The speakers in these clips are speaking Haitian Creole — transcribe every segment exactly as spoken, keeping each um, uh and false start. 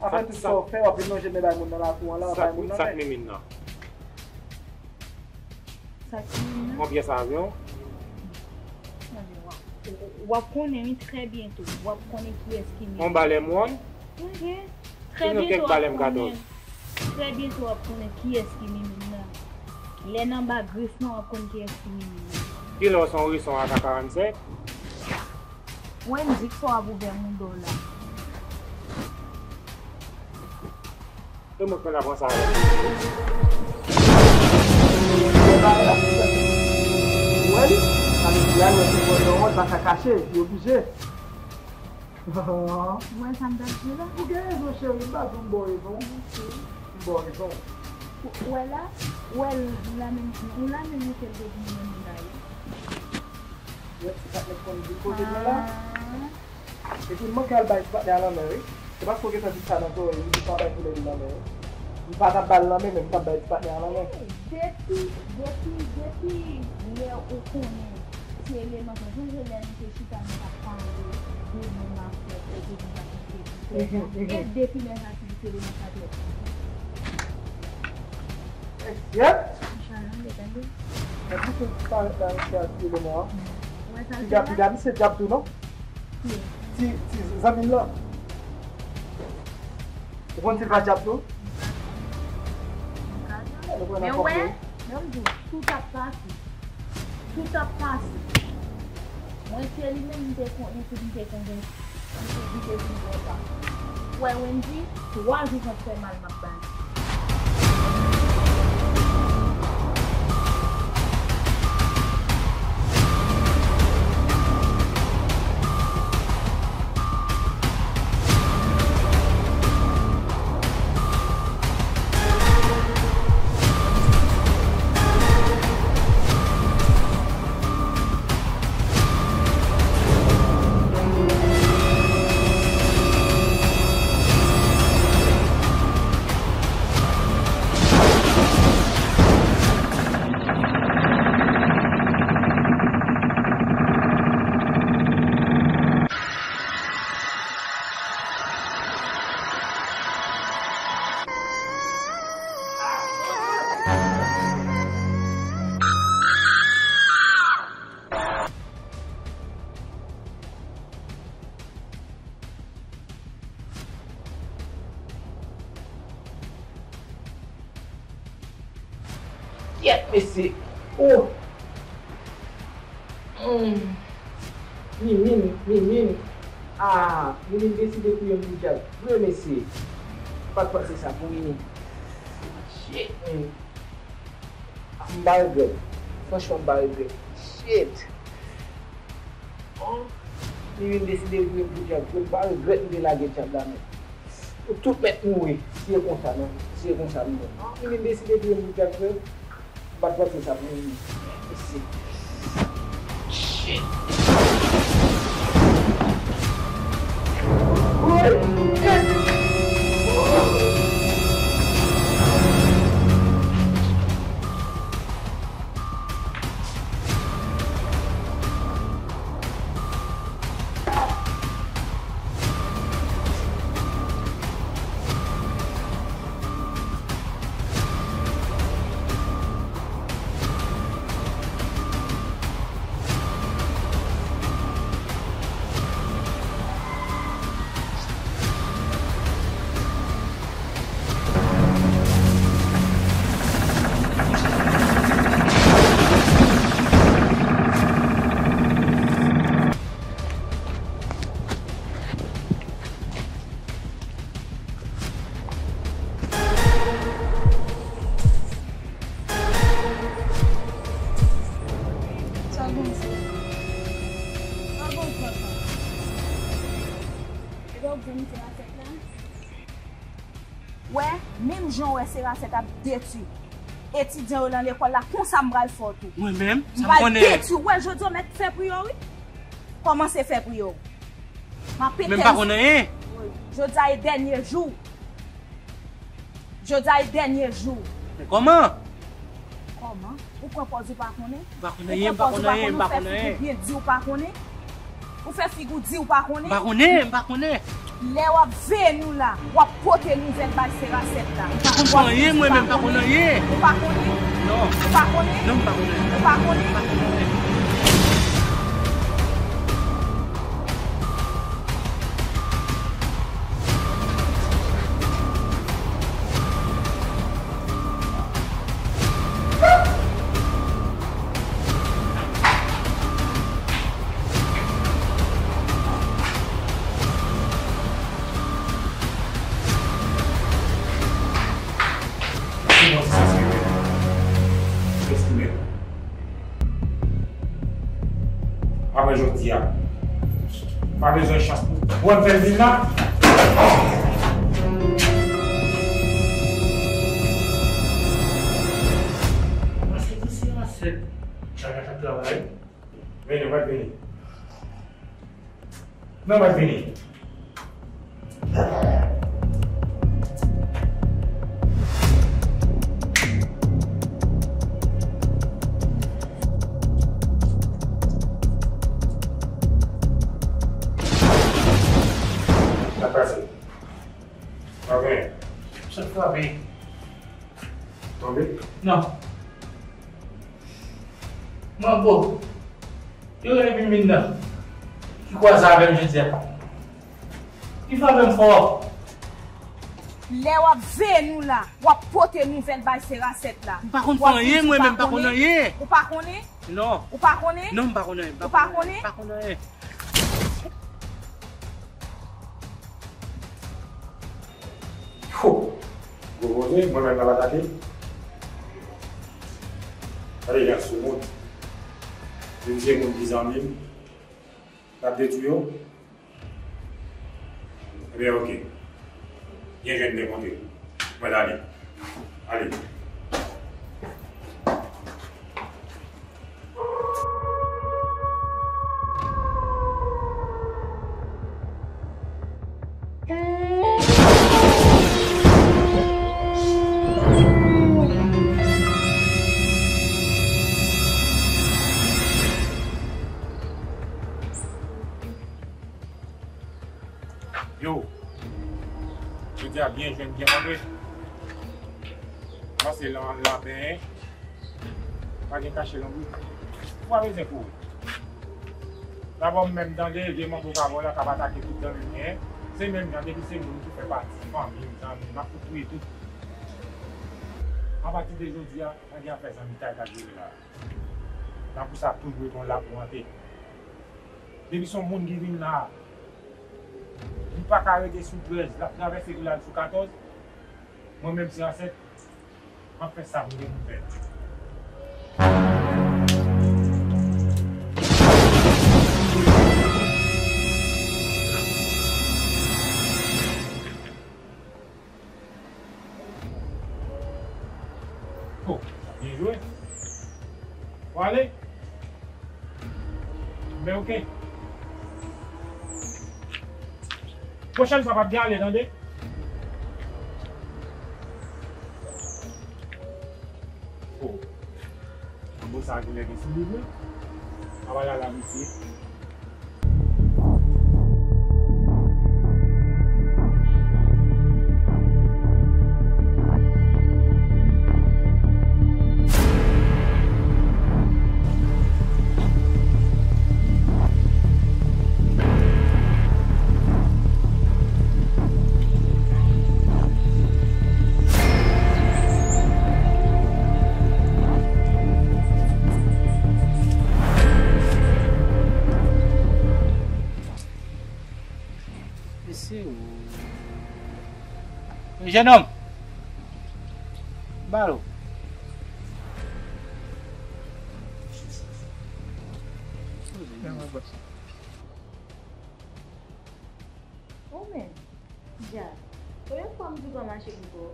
Apre tout sa w fè, w ap vin lonje men bay moun nan lakou an la, w ap bay moun nan men. Sa k mimin nan? Sa k mimin nan? Yon pyès avyon? Tande, w ap, w ap konnen, wi, trè byento. W ap konnen kiyès ki mimin. Yon balè m wonn? Mhm. Trè byento w ap konnen. Trè byento w ap konnen kiyès ki mimin nan. Lè n anba grif lan, w ap konn kiyès ki mimin nan. Kilè w se yon reson ak A karannsenk? Wendy, kisa w ap ouvè mouda w la? Tout moun konn ap pran sa avè m. Wè li? Sa vle di a, mwen se vòlè, mwen pa ka kache, li oblije. Ou wè sa m t ap di la? Ou gen rezon, cheri, m pa di w m ba w rezon. M ba w rezon. Ou wè la? Ou wè l la menm, ou la menm ou fè l depi menm la wi. Wè ti patnè konn di kote nou la. Ah. Epi m manke al bay ti patnè a lanmè wi. Se paske w gentan di sa nan zòrèy li, li pa bay koulè li lanmè wi. M pa t ap ba l lanmè, men m t ap bay ti patnè a lanmè. Depi, depi, depi lè ou konnen ti eleman sa, sonje lè nou te chita nou t ap pale de menm afè, kote nou t ap mete. Mhm, mhm. E depi lè sa, ti eleman sa trè. Yep. Machallah, m te tande. Mwen di ke disparèt la, misye a ti eleman an. Piga, piga, misye dyab tou, non? Ki? Ti, ti zanmi m lan. Ou konn si l pa dyab tou? M ka di. Men wè, men m di w, tout ap pase. Tout ap pase. Mwen, se li menm m te kon-, m te, m te konvenki. M te di te vin konsa. Ou wè Wendy, twa jou sa fè mal m ap ba li. Kyèt, mesye! Oh! Hmm. Mimin, Mimin. Ah, Mimin deside touye m pou dyab vre, mesye. M pa t panse sa pou Mimin. Shit, man. Ah, m pa regrèt. Franchman, m pa regrèt. Shit. Oh, Mimin deside touye m pou dyab vre. M pa regrèt m te lage dyab la, men. Nou tout mèt mouri. Si e konsa, non. Si e konsa, nou mèt. Ah, Mimin deside touye m pou dyab vre. M pa t panse sa pou Mimin. Mesye. Shit. Sa bon, sa. Sa bon, papa. E pa w grann misye la tèt la? Wè, menm jan w wè se Rasèt ap detwi etidyan yo nan lekòl la, konsa m pral fè w tou. Mwen menm, sa m pral detwi w. Wè, jodi a w mèt fè pri yo, wi. Kòmanse fè pri yo. M ap pete. Men m pa konn anyen. Jodi a e dènye jou. Jodi a e dènye jou. Men kòman? Kòman? Ou pran pòz ou pa konnen? M pa konn anyen, m pa konn anyen, m pa konn anyen. Ou pran pòz ou pa konnen, ou fè figi w di w pa konnen? Ou fè figi w di w pa konnen? M pa konnen, m pa konnen. Lè w ap veye nou la, w ap pote nouvèl bay se Rasèt la. M pa konn anyen, mwen menm, m pa konn anyen. Ou pa konnen? Non. Ou pa konnen? Non, m pa konnen. Ou pa konnen? M pa konnen. Apre jodi a, pa bezwen chans pou, pou w fè l vin la. Paske si se Rasèt, Chaga t ap travay. Men nou pa t vini. Non, pa t vini. Sa pase. Ok. Sa frape. Tonbe? Non. Manbo, yo rele Mimina ki kwaze avè m jodi a. Li frape m fò. Lè w ap veye nou la, w ap pote nouvèl bay se Rasèt la. M pa konn fè anyen, mwen menm, m pa konn anyen. Ou pa konnen? Non. Ou pa konnen? Non, m pa konnen. Ou pa konnen? M pa konnen. Ho! Gwo koze, mwen menm l ap atake. Gade jan soumoun. Vin se moun ki zanmi m. L ap detwi yo. Ebyen, oke. Byen jwenn, byen kontre. Mwen ale. Ale. Yo, jodi a byen jwenn, byen kontre. Pase lan, lan benyen. Pa gen kache lanbri. Ou pa bezwen kouri. Dabò, m menm tande, vye manbo pa vòlè k ap atake tout zanmi m genyen. Se menm jan, depi se moun ki fè pati fanmi m, zanmi m, m ap fout touye tout. Apati de jodi a, pa gen afè zanmitay k ap jere la. Lapou sa ap toujou ret yon lapou ante. Depi se yon moun ki vin la, li pa ka rete sou trèz, l ap travèse pou l al sou katòz. Mwen menm se ansèt, m ap fè sa m gen pou m fè. Oh, byen jwe. W ale. Men oke. Pwochèn fwa p ap gen ale, tande. Oh. Bon, sa genlè gen sou li vre. Aba la la, mesye. Mesye, o. Jenòm! Balo! Ou menm, Dja, Konbyen fwa m di w pa mache pou kò w?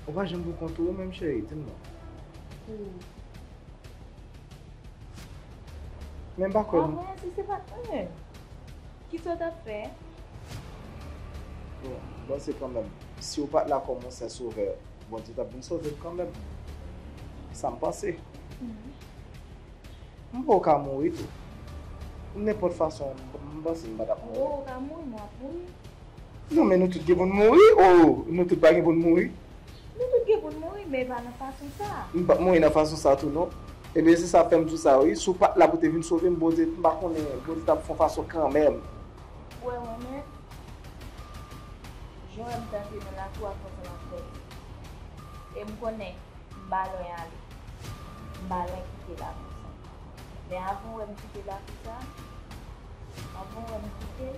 Ou pa janm pou kont ou menm, cheri, di m non. Pou Men m pa kwè. Anvan, si se pa t mwen menm, kisa w t ap fè? Bon, m panse kanmenm, si w pa t la kòm yon sen sovè, Bondye t ap vin sove m kanmenm. Sa m panse. Mhm. M pa w ka mouri tou. Nenpòt fason, m panse m pa t ap mouri. Ou ka mouri, mwen ap mouri. Non, men nou tout gen pou n mouri. Oh, nou tout pa gen pou n mouri. Nou tout gen pou n mouri, men pa nan fason sa. M p ap mouri nan fason sa tou, non. Ebyen, se sa fè m di w sa, wi. Si w pa t la pou te vin sove m, Bondye, m pa konnen, Bondye t ap fè yon fason kanmenm. Ou wè mwen menm, jan w wè m kanpe nan lakou a konsa m ap fè. E m konnen m pa lwen ale. M pa lwen kite lakou sa. Men avan w wè m kite lakou sa, avan w wè m kite l,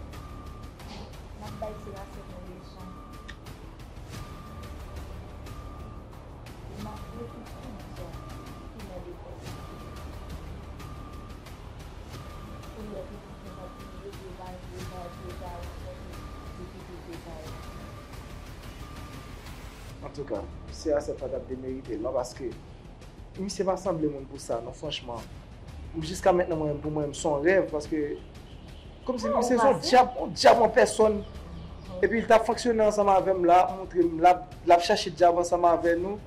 m ap bay Seyasèt yon leson. E m ap retouche tout zòn ki nan lekòl sa. Pou lè pitit mwen ap vini, yo di yo pa jwe, yo pa jwe, yo pa jwe, yo kite yo pa jwe. Antouka, Seyasèt pa t ap demerite l non, paske misye pa sanble moun pou sa non, franchman. Jiska mentnan, mwen menm, pou mwen menm, se yon rèv, paske kòmsi misye se yon dyab, yon dyab an pèsòn. Epi l t ap fonksyone ansanm avè m la, ap montre m, l ap, l ap chache dyab ansanm avè nou.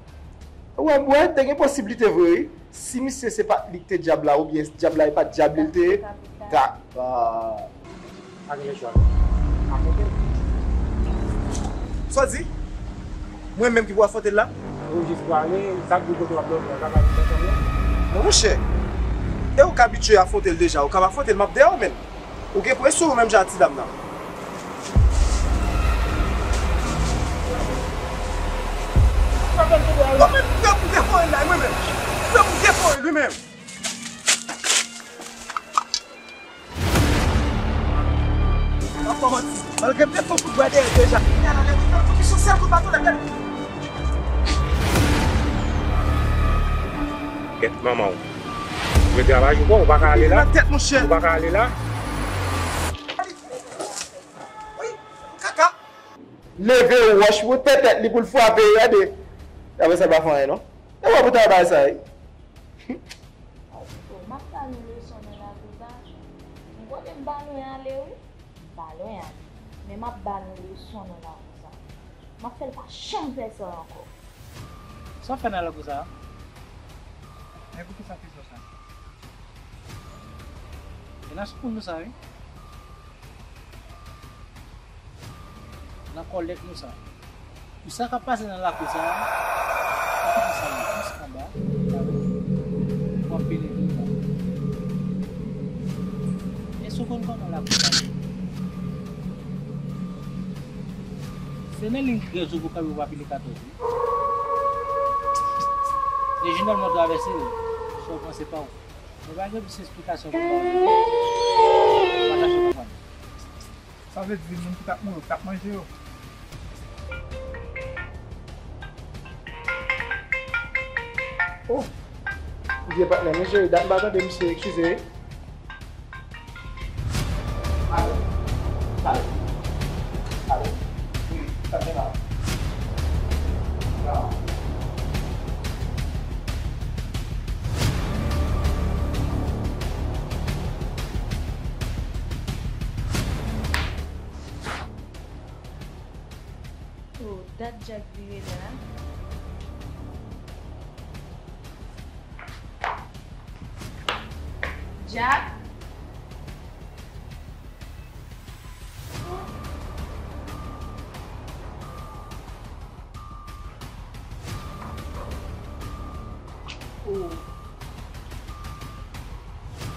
Wè, wè, te gen posiblite vre, wi. Si misye se pa li ki te dyab la, oubyen dyab la e pa dyab li l te ye, ta, ah. Pa gen lechwa. Afwonte l. Sa w di? Mwen menm ki pou afwonte l la? Ou jis prale, sa k di kote w ap dòmi a, sa pa gen pèsòn non. Non, monchè. E ou k abitye afwonte l deja, ou ka afwonte l, m ap dèyè w, menn. Ou gen presyon ou menm jan ak ti dam nan. Ou menm, ou menm, ou defore l la, mwen menm. Ou menm, ou defore l, wi, menm. W ap fè manti. Malgre m te fè yon kout bwa dèyè deja. Kounye a la, lè m fè l fokis yon sèl kout baton, lè m gade. Gèt manman w. Ou rete a la, ou pa ka ale la. Nan tèt, monchè. Ou pa ka ale la. Wi, kaka. Leve wòch pou tèt tèt li pou l frape, gade. Apre sa, l pa fè anyen, non. E wè pou ta bay sa, wi. Ay, pito, m ap ba nou leson nan lakou sa. M konnen m pa lwen ale, wi. M pa lwen ale. Men m ap ba nou leson nan lakou sa. M ap fè l pa janm fè sa ankò. Sa w fè nan lakou sa a? Men poukisa w fè sa? E nan soumoun nou sa, wi. Nan kòlèt nou sa. Pou sa k ap pase nan lakou sa a, ou konnen sa yo jis anba, w ap vini tou la. Èske w konn kòman lakou sa ye? Se nan liy trèz ou pou kanpe, w ap vini katòz, wi. E jeneral mwen travèse l, sa w panse pa w. Mwen pa gen plis esplikasyon pou m ba w. Mwen pa chache konprann. Sa vle di moun ki t ap mouri, ou t ap manje yo? Oh! Vye patnè, men cheri, dat m pa tande misye, eskize wi. Alo? Alo? Alo? Wi, sa gen la? Oh, dat Jack vire la. Jack? Oh.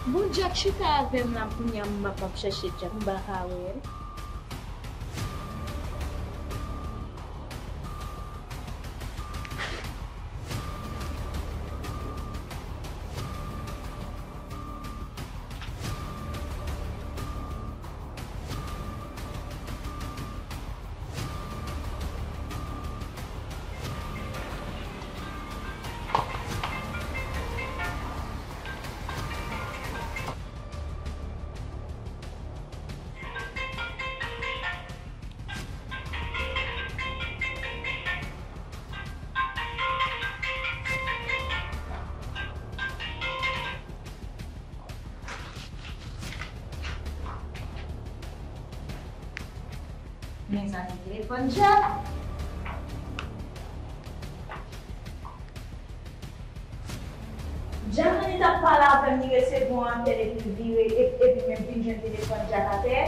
Bon, Jack chita avè m la, kounye a m ap, ap chèche Jack, m pa ka wè l. Men sa se telefòn Jack. Jack annik t ap pale avè m, li resevwa yon apèl epi l vire, e- epi m vin jwenn telefòn Jack atè.